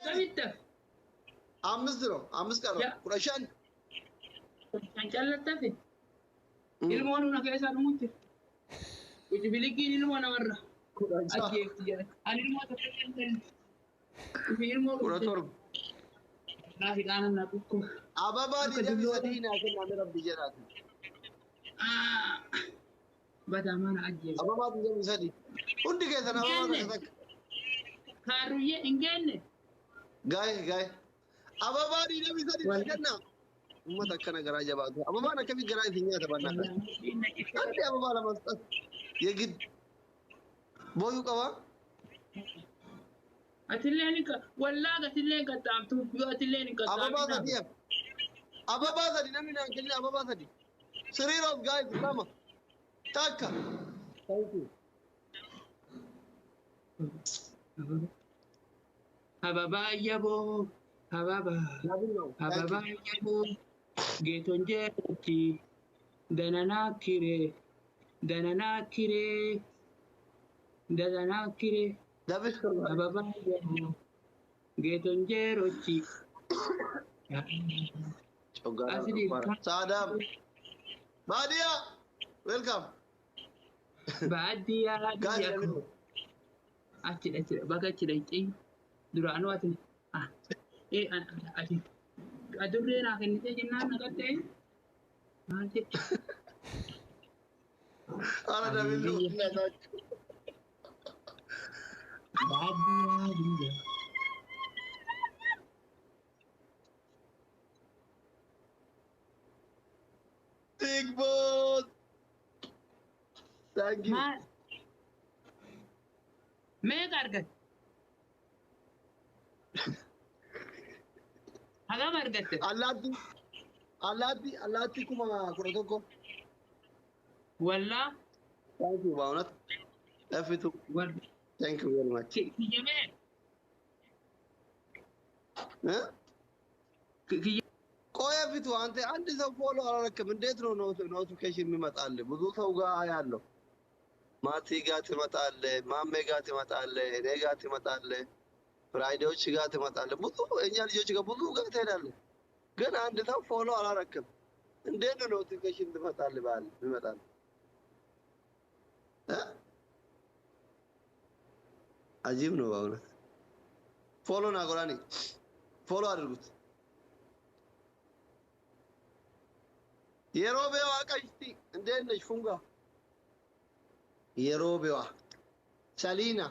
Akkamitti hafe? አምስት ነው። አምስት ቀረ። ያ 15። Kan callatti hafe. Ilmoon huna keessaa dhumutti. Ujubilikiin ilmoo namarra 16. Ajjeefti jedha. Ani ilmoo tokko hin kennu. Ifi ilmoo 17. Laafi qaana na dhukkuba. አበባ Akka digdamii dulloota. sadii naa kennaa rabbi jedhaati. Badaa mana ajjeefti. አበባ 23 hundi keessan አበባ Hin takka takka. Kaarruyyee hin geenne. Gaa'e gaa'e. አበባ 23 naa kennaa. Uummata akkana garaa jabaatu. Ababaan akkamii garaa isin nyaata bannaa kana? አንድ አበባ ለመስጠት የግድ ቦዩ ቀባ። Atillee ni wallaaga atillee hin qaxxaamtu yoo atillee hin አበባ qaxxaamtu. sadii hafe. አበባ sadii namni naan kennine አበባ sadii. Three rose guys, lama. Takka. Thank you. Ababaa yaboo ababaa ababaa yaboo geeton jeetti dananaa kiree dananaa kiree dananaa kiree Double. Ababaa yaboo geeton jeerochi. Asli Saadam. Baadiyaa. Welcome. Baadiyyaa Guys, biyya koo achidha achidha bakka achidha hin duraanuu ati ati adurree naa kennitee jennaan naqattee maal jecha. Ara double. Baadiyyaa biyya. Big boss. Thank you. Maal meeqa argatte? Hagam argatte? Allaatti. Allaatti allaatti 11,000. Wallaa. Thank you በእውነት ለፊቱ። Wal Thank you very much. Kiyya mee እ kiyya ቆይ ፊቱ አንተ አንድ ሰው follow አላረክም። እንዴት ነው notification የሚመጣልህ? ብዙ ሰው ጋር ያለው ማቲ ጋር ትመጣለህ፣ ማሜ ጋር ትመጣለህ፣ እኔ ጋር ትመጣለህ፣ ፍራይዴዎች ጋር ትመጣለህ። ብዙ እኛ ልጆች ጋር ብዙ ጋር ትሄዳለህ፣ ግን አንድ ሰው follow አላረክም። እንዴት ነው notification ትመጣልህ? ባል ይመጣል እ አጂብ ነው በእውነት። Follow ናጎራኒ follow አድርጉት። የሮቤዋ ቀሽቲ እንዴት ነሽ? ፉንጋ የሮቤዋ ሰሊና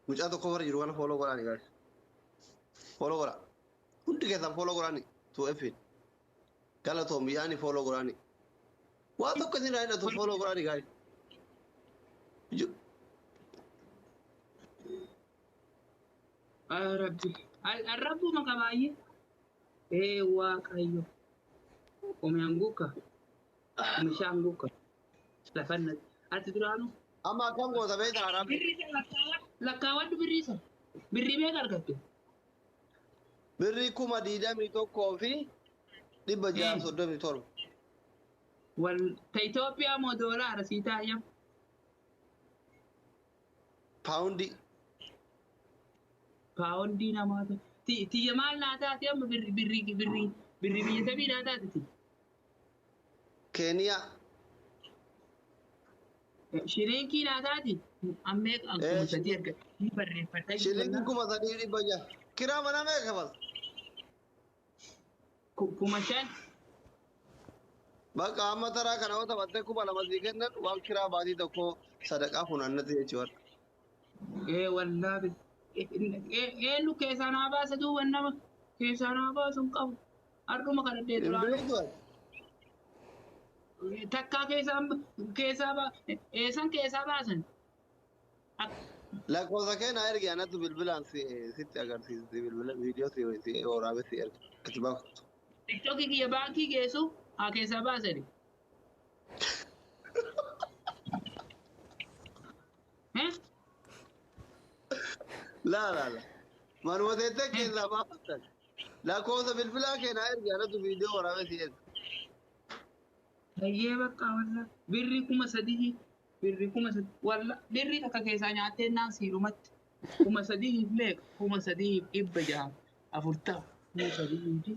mucaa tokko bara jiru kana follow godhaani guys. Follow godha. Hundi keessan follow godhaani. Tu effin. Galatoom yaani follow godhaani. Waa tokko isin irraa hidhatu follow godhaani guys. Rabbi rabbuma qabaayye ee Waaqayyo umeanguka umeshaanguka lafanna ati duraanu. Amma akkam goota beektaa Rabbi? Birrii isa lakkaawwadhu, birrii isa birrii meeqa argatte? Birrii 21,637. Wal ta Itoophiyaa moo doolaara sii taayyam? Paawundii. Paawundii namaata tiyya maal naa taate amma birrii birrii birrii birrii biyya samii naa taate tiyya? Keeniyaa. Shilinkii naa taati ammeeqa? 3,000 argatte ni barreeffadha. Shilingii 3,600. Kiraa manaa meeqa kafalta? 5,000. Bakka amma taraa kana yoo taphattee 2,000 sii kennan waan kiraa baatii tokko sadaqaa funaannati jechuudha. Ee wallaahi eenyu keessaa naa baasa duuba nama keessaa naa baasu hin qabu. Har'uma kana Hin duraanuu beektu ati? Takkaa keessaa keessaa eessan keessaa baasan. Lakkoofsa kee naa ergi, anatu bilbilaan sitti agarsiisi, bilbila viidiyoo si waraabee si erga. Ati baaftu. Tiktookii kiyya baankii geessu haa keessaa baasani. Eh? Laa laa laa. Manuma teettee keessaa baafattan. Lakkoofsa bilbilaa kee naa ergi anatu viidiyoo waraabee si erga. Hayyee bakka walla birri 3000 birri 3000 walla birri takka keessaa nyaattee naan siidhumatti 3000 meeqa 3640 3000 3000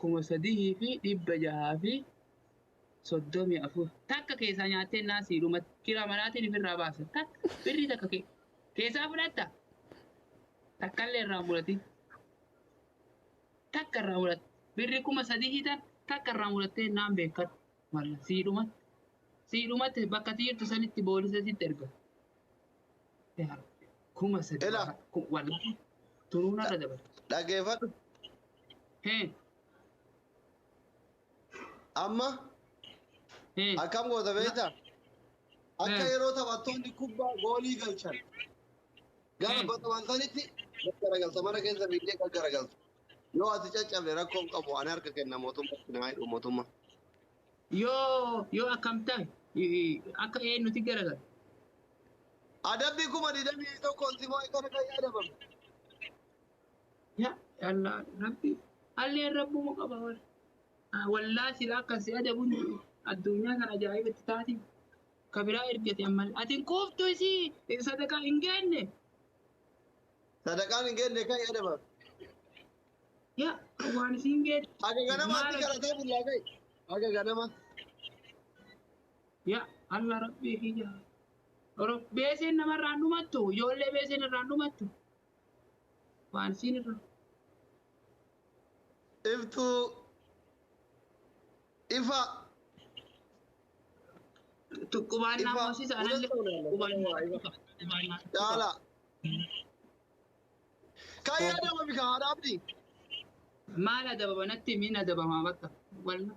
3634 takka keessaa nyaattee naan siidhumatti kiraa manaatiin ofirraa baasa takka birri takka keessaa fudhatta takkallee irraa muratin takka irraa muratte birri 3000 hiitan takka irraa murattee naan beekadhu malla siidhumatti siidhumatti bakka jirtu sanitti boolisa sitti erga. 3000 Ela. Walla turuun irra dabala. Dhaggeeffadhu. Hee Amma hee akkam goota beektaa? Akka yeroo taphattoonni kubbaa goolii galchan gara bataman sanitti gaggaragalta mana keessa fiigdee gaggaragalta. Yoo ati caccabde rakkoo hin qabu ani harka kenna mootummaatti naa hidhu mootummaa. Yoo akkam ta'e akka eenyuti garagala. Adabbii 21,000 si moo kana kan yaadamame. Ya Allah rabbi alleen rabbuma qaba wal. Wallaa sila akka si adabuun addunyaa kana ajaa'ibatti taati. Ka biraa ergate ammallee ati hin quuftu isii sadaqaa hin geenne. Sadaqaan hin geenne kan yaadamame. Ya waan isiin geenne. Haga ganamaatti kadhatee bullaa ga'i. Haga ganama. Ya Allah rabbii kiyya. Beeseen namarraan dhumattu ijoollee beeseen irraan dhumattu. Waan isiin irraa. Iftuu ifa. Qubaan Ifa. moosisa anallee qubaan Caala. Kan yaadamame kan haadha abdii. Maal adabama natti min adabamaa bakka walla.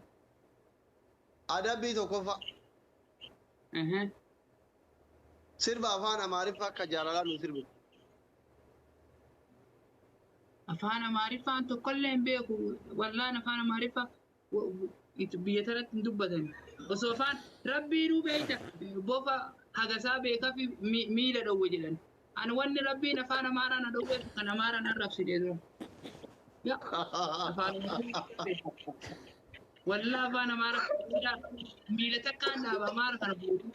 Adabbii tokkoffaa. Sirba afaan Amaariffaa akka jaalalaa nu sirbitu. Afaan Amaariffaan tokkollee hin beeku. Wallaan afaan Amaariffaa biyya tanatti hin dubbatan. Osoo afaan rabbiinuu beekta bofa hagasaa beekaa fi miila dhowwe jedhan. Ani wanni rabbiin afaan Amaaraa na dhowwe kan Amaaraa na arrabsidee dura. Ya afaan wallaa afaan Amaaraa miila takkaan dhaaba Amaara kana buutu.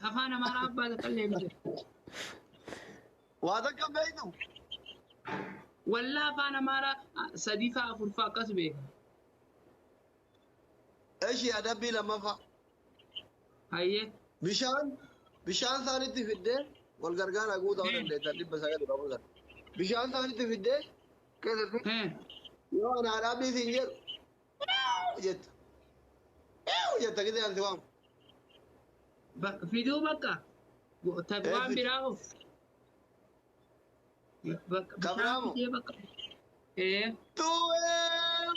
Afaan Amaaraa abbaa takkallee hin beeku. Waa takka hin beektu? Wallaa afaan Amaaraa 3 faa 4 faa akkas beeka. Eshi adabbii lammaffaa. Hayyee. Bishaan isaanitti fiddee wal gargaara guutaa dandeessan 900 qabu sana. Bishaan isaanitti fiddee keessatti yoo ana adabbii siin jedhu jetta. Jetta gisee ansi waamu. Fiduu bakka waan biraa hoo. Ka biraa moo? Tuwee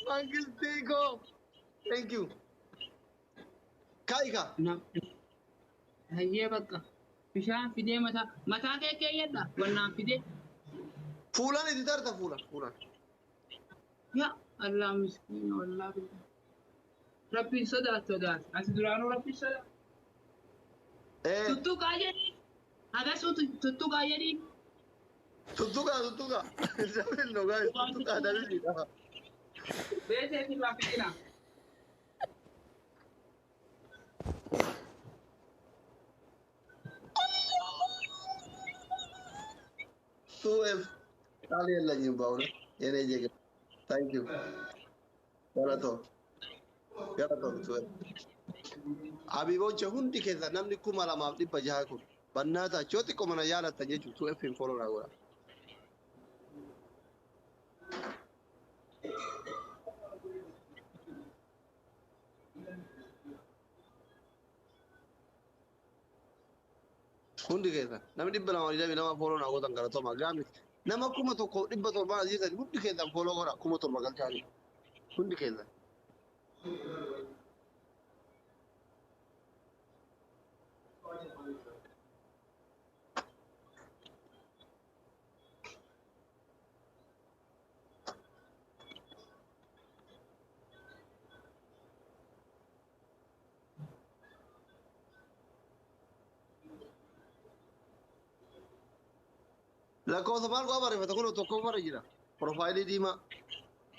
mangistii koo. Thank you. Kaika. Hayyee bakka bishaan fidee mataa kee keeyyadha wannaan fidee. Fuulaan itti tarta fuulaan. Ya Allah miskiina wallaa billah. Rabbiin sodaatu sodaatu. Ati duraanuu rabbiin sodaatu. Tuttuqaa jedhii. Agasuu tuttuqaa jedhii. Tuttuqaa tuttuqaa. Double no guys tuttuqaa double. Beesee sirraa fidina. 2F ቃል የለኝም በእውነት የኔ ጀግና ታንክ ዩ ገለቶ ገለቶ 2F Abiboche hundi keessa namni 2600 kun bannaata yoo xiqqoo mana yaalattan jechuun 2F hin follow naa godha. Hundi keessa namni 222 follow naa gootan galatoomaa gaami nama 1700 asiisan hundi keessan follow godha 7000 galchaanii hundi keessan. Lakkoofsa maal qaba barreeffata kun tokkoffarra jira. Profaayilii diimaa.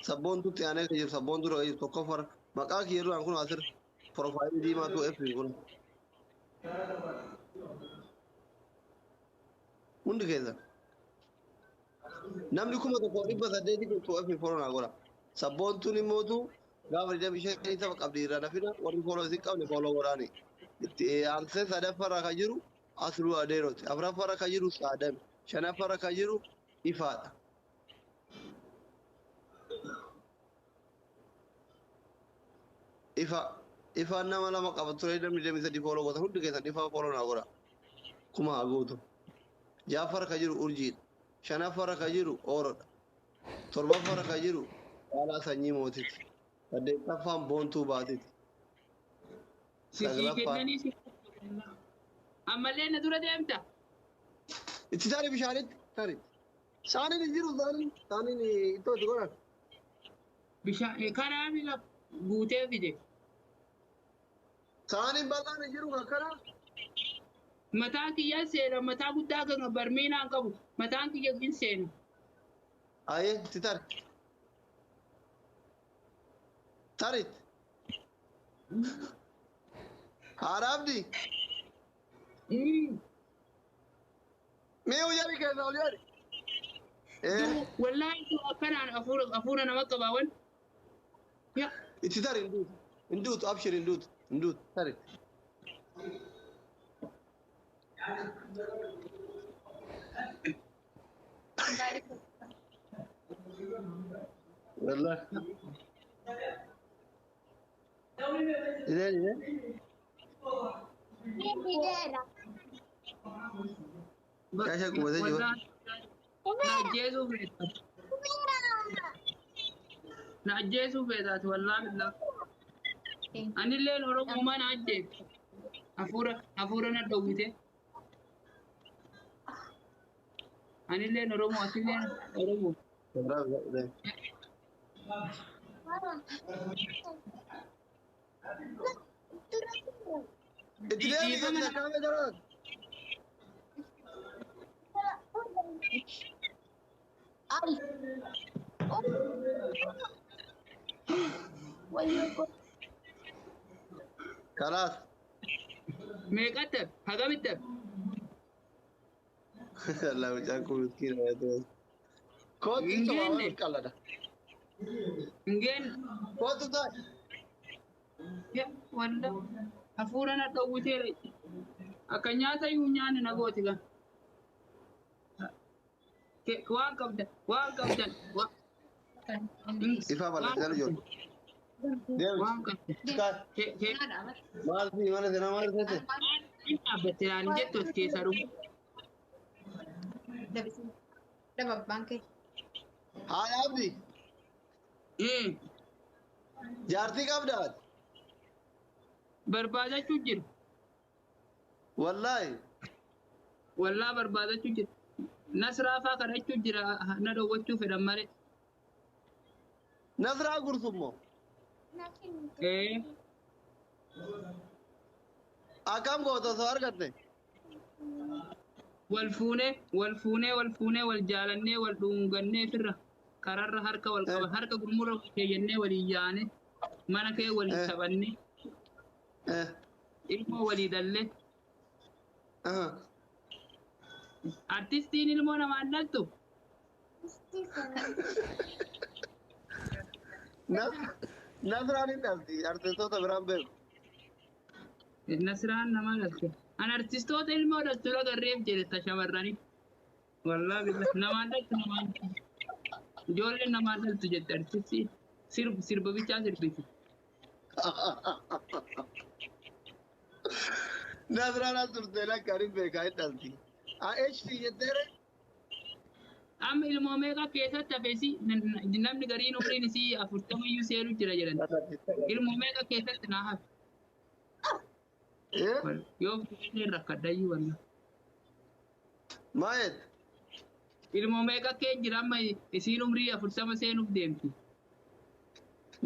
Sabboontutti aanee kan jiru sabboontuu irra jiru tokkoffarra. Maqaa kiyya duraan kun asirra. Profaayilii diimaa 2F kun. Hundi keessan. Namni 1800 kun 2F follow naa godha. Sabboontuun immootu gaafa 25 tapha qabdi irraa nafina warri follow isin qabne follow godhaani. Itti aansee sadaffarra kan jiru Asluu Adeerooti. Afuraffarra kan jiru Saadami. Shanaffarra kan jiru Ifaadha. Ifa. Ifaan nama lama qaba ture namni 23 follow godha. Hundi keessan ifaa follow naa godha. Kuma haa guutu. Ja'affarra kan jiru Urjiidha. Shanaffarra kan jiru Oorodha. Torbaffarra kan jiru Caalaa Sanyii Mootiiti. Saddeettaffaan Boontuu Baatiiti. Sisii Saglaffaan. kennanii si ammallee na dura deemta. Itti tari bishaanitti tari. Saaniin hin jiru saaniin saaniin ittoo itti godhan. Bishaan karaa mila guutee fide. Saaniin bal'aan hin jiru akkana. Mataa kiyya seena mataa guddaa kan barmiinaan qabu mataan kiyya hin seena. Ayee itti tari. Tarit. Haadha Abdii. Mee ol jedhi keessa ol jedhi. Wallaahi akkanaan hafuura nama qabaa wal. Itti tari hin duutu. Hin duutu abshir hin duutu. Hin duutu tari. Wallahi. Ile ile. Kaasha qubatee jiru. Na ajjeesuu feetaati. Na ajjeesuu feetaati wallaahi billah. Anilleen Oromoo na ajjeefte. Hafuura na dhowwite. Anilleen Oromoo atilleen Oromoo. Itti deebi gadi lakkaa'amee jira. Kalaas. Meeqatti hafe? Hagamitti hafe? Allah mucaan kun miskiina yaa ta'e. Kootu Hin isa waa geenne. wal qalada. Hin geenne. Kootu taa'e. Ya walla hafuura na dhowwiteera. Akka nyaata iyyuu nyaanne na gooti gaa. Waan qabdan waan qabdan Ifaa bal'isanii ijoollee. Deemi. waan qabdan. Kaay. Maal fi mana sana maal seete? Hin dhaabbatte naan jettu as keessaa dhufu. Haadha Abdii. Jaartii qabdaa? Barbaadachuu jiru. Wallaahi. Wallaa barbaadachuu jiru. Nasraa faa kadhachuu jira na dhowwachuu fedhan malee. Nasraa gursummoo. Akkam goota osoo argatte? Wal fuunee wal fuunee wal fuunee wal jaalannee wal dhungannee firra kararra harka wal qaba harka gurmurra wal keeyyannee walii yaane mana kee walii taphannee ilmoo walii dallee. Artistiin ilmoo namaan dhaltu. Nasraan hin dhalti artistoota biraan beeku. Nasraan nama dhalte. An artistoota ilmoo dhaltu agarreef jedhe shamarranii. Wallaahi billah namaan dhaltu namaan dhaltu. Ijoolleen namaan dhaltu jette artistii sirba bichaa sirbiti. Nasraan as turte lakka hin beekaa hin dhalti. AHT jetteere? Amma ilmoo meeqa keessatti hafeesi namni gariin umriin isii 40 iyyuu seenu jira jedhan. Ilmoo meeqa keessatti naa hafe. Yoo fuudhee rakkadhayyuu walla. Maayet? Ilmoo meeqa kee jira amma isiin umrii 40 seenuuf deemti.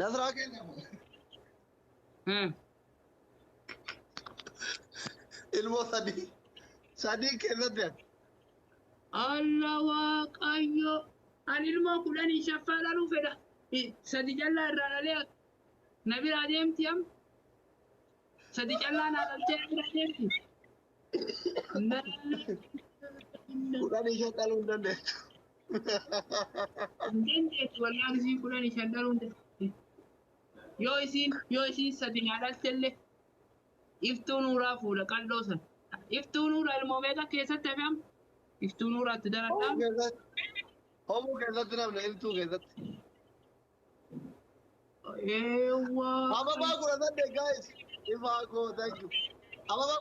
Nasraa keessa. Ilmoo sadii. Sadii keessatti hafe. Alla Waaqayyo. Ani ilmoo 15ffaa dhaluu fedha. Sadi callaa irraa dhalee na biraa deemti am. Sadi callaa naa dhaltee na biraa deemti. 15 dhaluu hin dandeessu. Hin dandeessu wallaahi isiin 15 dhaluu hin dandeessu. Yoo isiin sadi naa dhaltellee Iftuu Nuuraa fuudha qal'oo sana. Iftuu Nuuraa ilmoo meeqa keessatti hafe amma? Iftuu Nuuraatti daradhaa. Homuu keessatti. Homuu keessatti namni Iftuu keessatti. Eewwaa. Ababaa 18 guys. Ifaa koo, thank you. Ababaa.